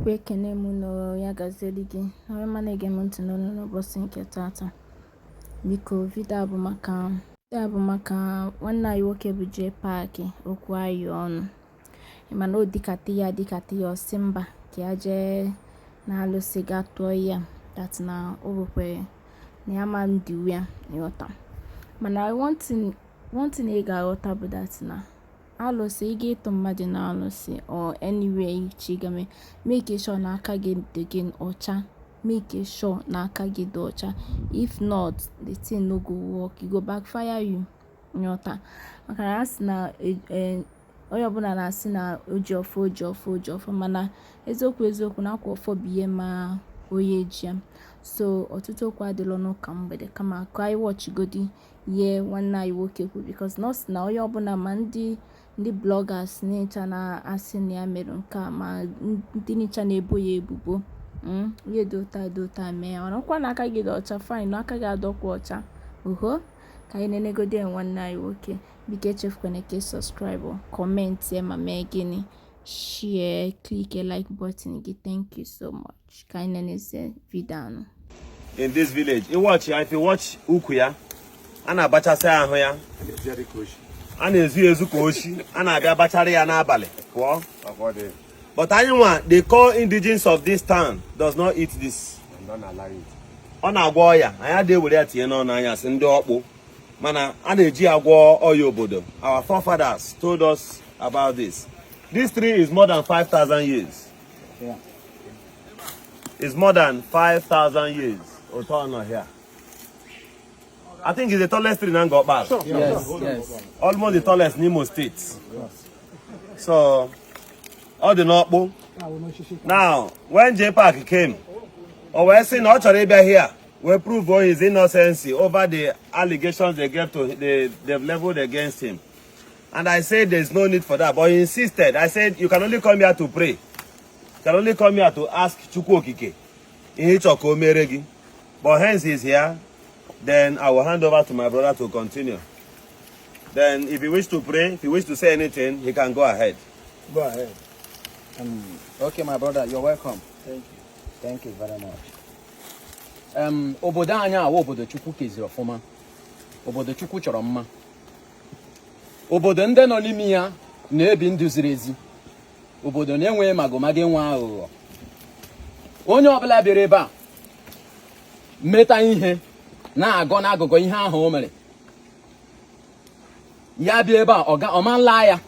Ukwu, ekene m unu. Ya gazieli gị onye ma na-ege m ntị n'olu n'ụbọchị nke tata. Biko, video a bụ maka nwanne anyị nwoke bụ JPAC. Okwu anyị ọnụ mana o dịkata ya dịkata ya, ọsị mba, ka ya jee na alụsị ga tụọ ya that na o nwekwere na ya ma ndiwu ya ịghọta. Mana one thing ị ga-aghọta bụ that na alụsị, ị ga-ịtụ mmadụ na alụsị or anywhere iche game, make sure na aka gị dị gị ọcha, make sure na aka gị dị ọcha. If not, the thing no go work, e go backfire you, nghọta? Maka na a sị na onye ọbụla na-asị na o ji ọfọ, o ji ọfọ, o ji ọfọ, mana eziokwu eziokwu na akwa ọfọ bụ ihe ma onye ji ya. So ọtụtụ okwu adịla n'ụka mgbede, kama ka anyị watchigodi ihe nwanne anyị nwoke kwuru, because na ọ sị na onye ọbụla, ma ndị bloggers nịcha na-asị na ya mere nke a, ma ndị nịcha na-ebo ya ebubo, ihe dị ụta dị ụta mee ya, mana ọkwa na aka gị dị ọcha, fine, na aka gị adọkwa ọcha oho. Ka anyị nenegodi ya nwanne anyị nwoke. Biko, echefukwana ka ị subscribe, comment, ma mee gịnị, share, click like button gị. Thank you so much. Ka anyị nenezie video anụ. In this village, you watch ya, if you watch ukwu ya, a na-abachasị ahụ ya, a na-ezu ya ezu ka oshi, a na-abịa bachara ya n'abalị pụọ. But anyị nwa, the core indigenes of this town, does not eat this. Ọ na-agwọ ọya, anyị adịghị ewere ya tinye n'ọnụ anyị asị ndị ọkpụ, mana a na-eji ya gwọọ ọya obodo. Our forefathers told us about this. This tree is more than 5000 years. It's more than 5000 years. Otu ọ nọ here, I think it's the tallest tree na Ngor Okpala. Yes. Almost the tallest in Imo State. So ọ dị n'ọkpụ. Now, when JPAC came, o wee sị na ọ chọrọ ịbịa here wee prove his innocence over the allegations they gave to they've leveled against him. And I said there's no need for that, but he insisted. I said you can only come here to pray. You can only come here to ask Chukwu Okike ihe ị chọrọ ka o mere gị. But hence he's here, then I will hand over to my brother to continue. Then if he wish to pray, if he wish to say anything, he can go ahead. Go ahead. Okay, my brother, you're welcome. Thank you. Thank you very much. Obodo anyị awa obodo Chukwu keziri ọfụma. Obodo Chukwu chọrọ mma. Obodo ndị nọ n'ime ya na-ebi ndụ ziri ezi. Obodo na-enweghị magomago, enwe aghụghọ. Onye ọbụla bịara ebe a meta ihe na-agọ n'agụgọ ihe ahụ o mere ya bịa ebe a, ọga ọma nlaa ya.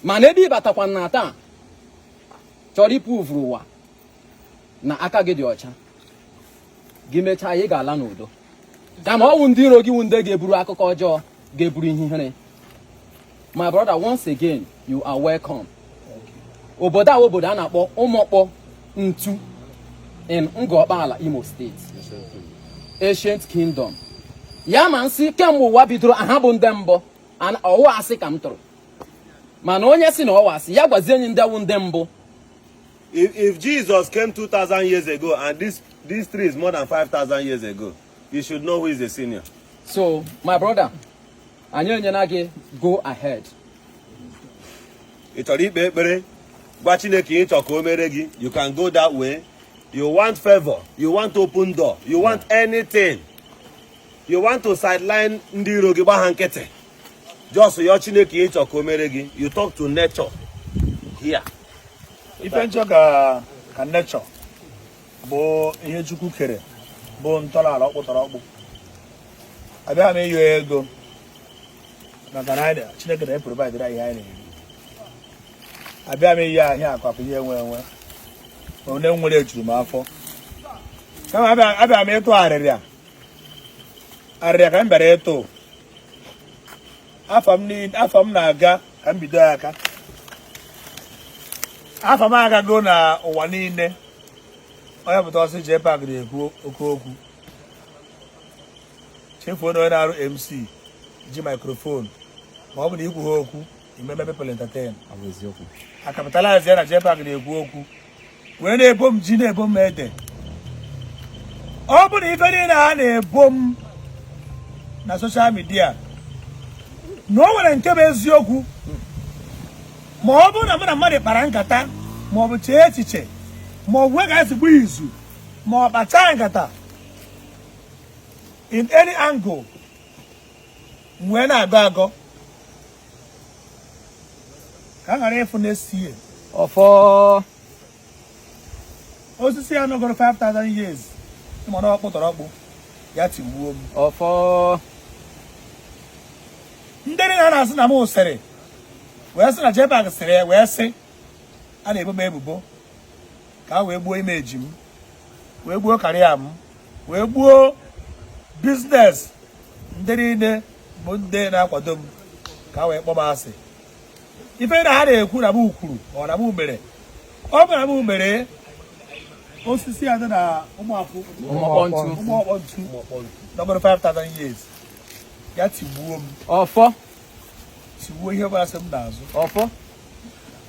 Mana ebe ị batakwa na taa chọrọ ịpụvuru ụwa na aka gị dị ọcha, gị mechaa ya, ị ga-ala n'udo. Kama ọ wụ ndị iro gị wụ ndị ga-eburu akụkọ ọjọọ, ga-eburu ihe ihere. My brother, once again, you are welcome. Obodo a wụ obodo a na-akpọ Ụmụọkpọ Ntu in Ngor Okpala, Imo State, ancient kingdom. Ya ma nsị kemgbe ụwa bidoro, aha bụ ndị mbụ. Ọwụ asị ka m tụrụ, mana onye si na ọwa asị ya gwazie enyi ndị wụ ndị mbụ. If Jesus came 2,000 years ago and this tree is more than 5,000 years ago, you should know who is the senior. So my brother, anyị enyela gị go ahead. Ị chọrọ ikpe ekpere, gwa Chineke ihe ị chọrọ ka o mere gị, you can go that way. You want favor, you want open door, you want anything. You want to sideline ndị iro gị, gba ha nkịtị. Just yọọ Chineke ihe ị chọrọ ka o mere gị. You talk to nature here. Ife nchọ ka nature bụ ihe Chukwu kere, bụ ntọala ọkpụtọrọ ọkpụ. Abịaghị m ịyọ ego, maka na anyị Chineke na-eprovide anyị ihe anyị na-eri. Abịa m iyi ahịa akụ ihe enwe enwe onye nwere ejuru m afọ, kama abịa m ịtụ arịrịa. Arịrịa ka m bịara ịtụ. Afọ m niile, afọ m na-aga ka m bido ya aka, afọ m agago na ụwa niile. Onye pụta ọsị JPAC na-ekwu oke okwu, chefuo na onye na-arụ MC ji microphone, ma ọ bụ na ikwu ha okwu imeme people entertain. Ọ bụ eziokwu. A capitalize ya na JPAC na-ekwu okwu wee na-ebo m ji, na-ebo m ede. Ọ bụ na ife niile a na-ebo m na social media na o nwere nke bụ eziokwu, ma ọ bụrụ na mụ na mmadụ kpara nkata. Ma ọ bụ chee echiche, ma ọ bụ nwee ka esi gba izu, ma ọ kpachaa nkata in any angle, m wee na-agọ agọ ka a ghara ịfụ next year. Ọfọ. Osisi ya nọgoro 5000 years, mana ọ kpụtọrọ ọkpụ ya tigbuo m. Ọfọ. Ndị niile na-asị na m sịrị wee sị na JPAC sịrị ya wee sị a na-ebo m ebubo ka a wee gbuo image m, wee gbuo career m, wee gbuo business ndị niile bụ ndị na-akwado m, ka a wee kpọọ m asị. Ife na ha na-ekwu na m kwuru ma ọ na m mere, ọ bụ na m mere, osisi a dị na ụmụafọ. Ụmụọkpọntu. Ụmụọkpọntu nọgoro 5000 years, ya tigbuo m. Ọfọ. Tigbuo ihe ọbụla sị m n'azụ. Ọfọ.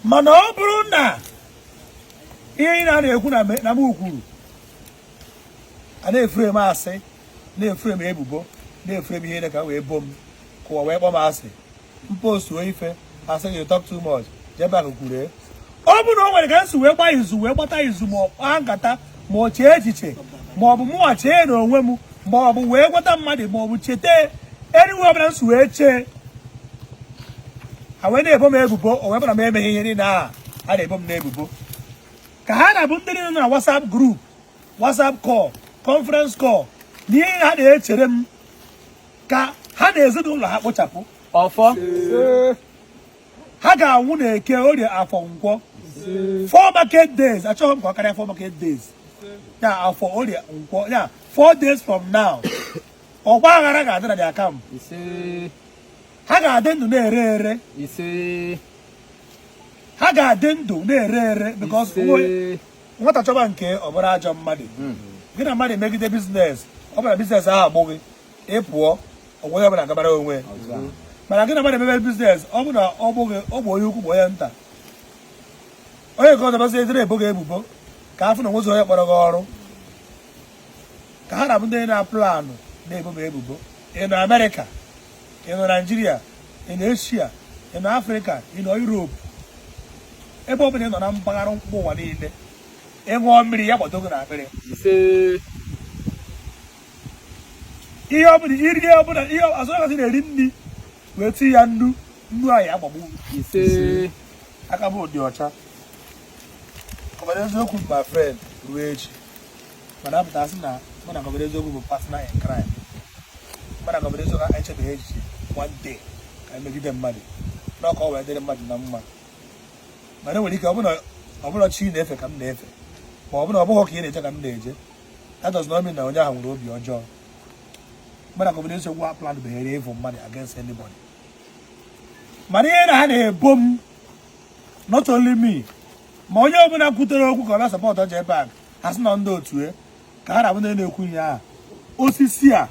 Mana ọ bụrụ na ihe ị na-ekwu na m kwuru a na-efure m asị, na-efure m ebubo, na-efure m ihe niile ka wee bo m, ka ụwa wee kpọọ m asị, m postuo ife asị gị talk too much, JPAC kwuru, ọ bụ na o nwere ka m si wee gbaa izu, wee gbata izu, ma ọ kpaa nkata, ma ọ chee echiche, ma ọ bụ mụnwa chee n'onwe m, ma ọ bụ wee gwata mmadụ, ma ọ bụ cheta anywhere ọbụla m si wee chee ha wee na-ebo m ebubo, o wee bụrụ na m emeghị ihe niile ahụ a na-ebo m n'ebubo, ka ha na-abụ ndị niile nọ na WhatsApp group, WhatsApp call, conference call na ihe ha na-echere m, ka ha na ezinụlọ ha kpochapụ. Ọfọ. Ha ga-anwụ na Eke, Orie, Afọ, Nkwọ, four market days. Achọghị m ka ọ karịa four market days, ya Afọ, Orie, Nkwọ, ya 4 days from now, ọgba aghara ga-adị na their camp. Ise. Ha ga-adị ndụ na-ere ere. Ise. Ha ga-adị ndụ na-ere ere because Ise. nwata chọba nke ọ bụrụ ajọ mmadụ, gị na mmadụ emegide business, ọ bụla business ahụ agbụghị, ị pụọ, onwe ọbụla gabara onwe. Mana gị na mmadụ emebe business, ọ bụ na ọ bụghị, ọ bụ onye ukwu bụ onye nta, onye nke ọzọ bazi edere ebo gị ebubo ka afụ na onwezi onye kpọrọ gị ọrụ, ka ha na-abụ ndị na-aplanụ na-ebo m ebubo. Ị nọ Amerịka, ị nọ Naijiria, ị nọ Eshia, ị nọ Afrịka, ị nọ Europe, ebe ọ bụla ị nọ na mpaghara mkpụ ụwa niile, ị ṅụọ mmiri ya gbado gị n'akpịrị. Ise. Ihe ọbụla iri, ihe ọbụla ihe azụrụgasị na-eri nri wee tinye ya nnu, nnu ahụ ya agbagbu. Ise. Aka m dị ọcha. Kọbara eziokwu, my friend, ruo echi. Mana apụta sị na mụ na Kọbara eziokwu bụ partner in crime. Mụ na Kọbara eziokwu echebeghị echiche one day ka emegide mmadụ na ọka ọ wee dịrị mmadụ na mma. Mana enwere ike ọ bụla chi na-efe ka m na-efe, ma ọ bụ na ọ bụghị ka ị na-eje ka m na-eje, that does not mean na onye ahụ nwere obi ọjọọ. Mụ na Kọbara eziokwu a plan beghere ịvụ mmadụ against anybody. Mana ihe na ha na-ebo m, not only me, ma onye ọbụla kwutere okwu ka ọ bịa support JPAC, ha sị na ndị otu e ka ha na-abụ ndị na-ekwu ihe ahụ, osisi a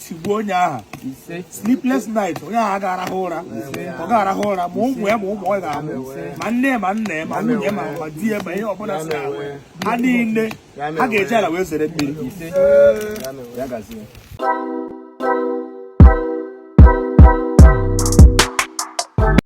tigbuo onye ahụ. Ise. Sleepless night, onye ahụ ga-arahụ ụra, ọ ga-arahụ ụra, ma ụmụ ya, ma ụmụ ọ ga-amụ, ma nne ya, ma nna ya, ma nwunye, ma di ya, ma ihe ọbụla si ahụ ha niile, ha ga-eji ala wee zere mmiri. Ise. Ya gazie.